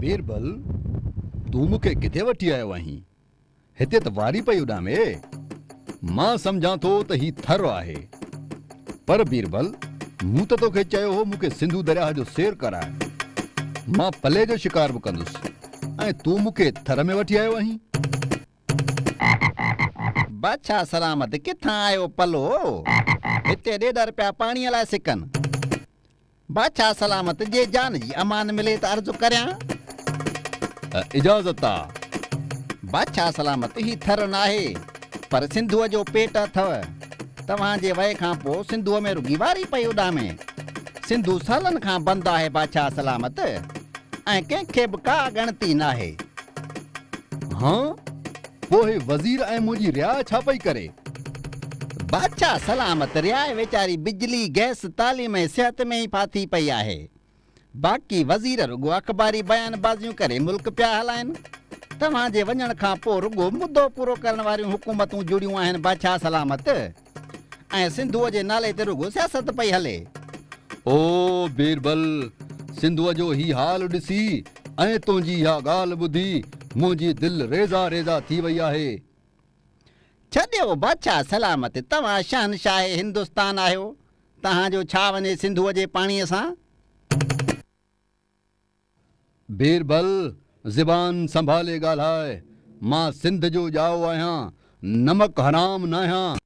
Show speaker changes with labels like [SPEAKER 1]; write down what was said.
[SPEAKER 1] بيربل، تون مون کي ڪٿي وٺي آيو آهين؟ هتي ته واري پئي اڏامي. مان سمجهان ٿو ته هي ٿر آهي. پر بيربل، مون ته توکي چيو هو مون کي سنڌو درياهه جو سير ڪراء. مان پلي جو شڪار به ڪندس ۽ تون مون کي ٿر ۾ وٺي آيو آهين.
[SPEAKER 2] بادشاهه سلامت، ڪٿان آيو پلو؟ هتي ڏيڏر پيا پاڻيء لاء سڪن. بادشاهه سلامت، جي جان جي امان ملي ته عرض ڪريان.
[SPEAKER 1] اجازت آ.
[SPEAKER 2] بادشاهه سلامت، هي ٿر ناهي، پر سنڌوء جو پيٽ اٿئو. توهان جي وئي کان پوء سنڌوء ۾ رڳي واري پئي اڏامي. سنڌو سالن کان بند آهي بادشاهه سلامت، ۽ ڪنهن کي به ڪا ڳڻتي ناهي.
[SPEAKER 1] هان، پوء هي وزير ۽ منهنجي رعايا ڇا پئي ڪري؟
[SPEAKER 2] بادشاهه سلامت، رعايا ويچاري بجلي، گئس، تعليم ۽ صحت ۾ ئي ڦاٿي پئي آهي. باقي وزير رڳو اخباري بيان بازيون ڪري ملڪ پيا هلائن. توهان جي وڃڻ کان پوء رڳو مدو پورو ڪرڻ واريون حڪومتون جڙيون آهن بادشاهه سلامت ۽ سنڌوء جي نالي تي رڳو سياست پئي هلي.
[SPEAKER 1] او بيربل! سنڌوء جو هي حال ڏسي ۽ تنهنجي اها ڳالهه ٻڌي منهنجي دل ريزا ريزا ٿي وئي آهي.
[SPEAKER 2] ڇڏيو بادشاهه سلامت، توهان شهنشاهه هندستان آهيو، توهان جو ڇا وڃي سنڌوء جي پاڻيء سان؟
[SPEAKER 1] بيربل، زبان سنڀالي ڳالهاء، مان سنڌ جو ڄائو آهيان، نمڪ حرام ناهيان.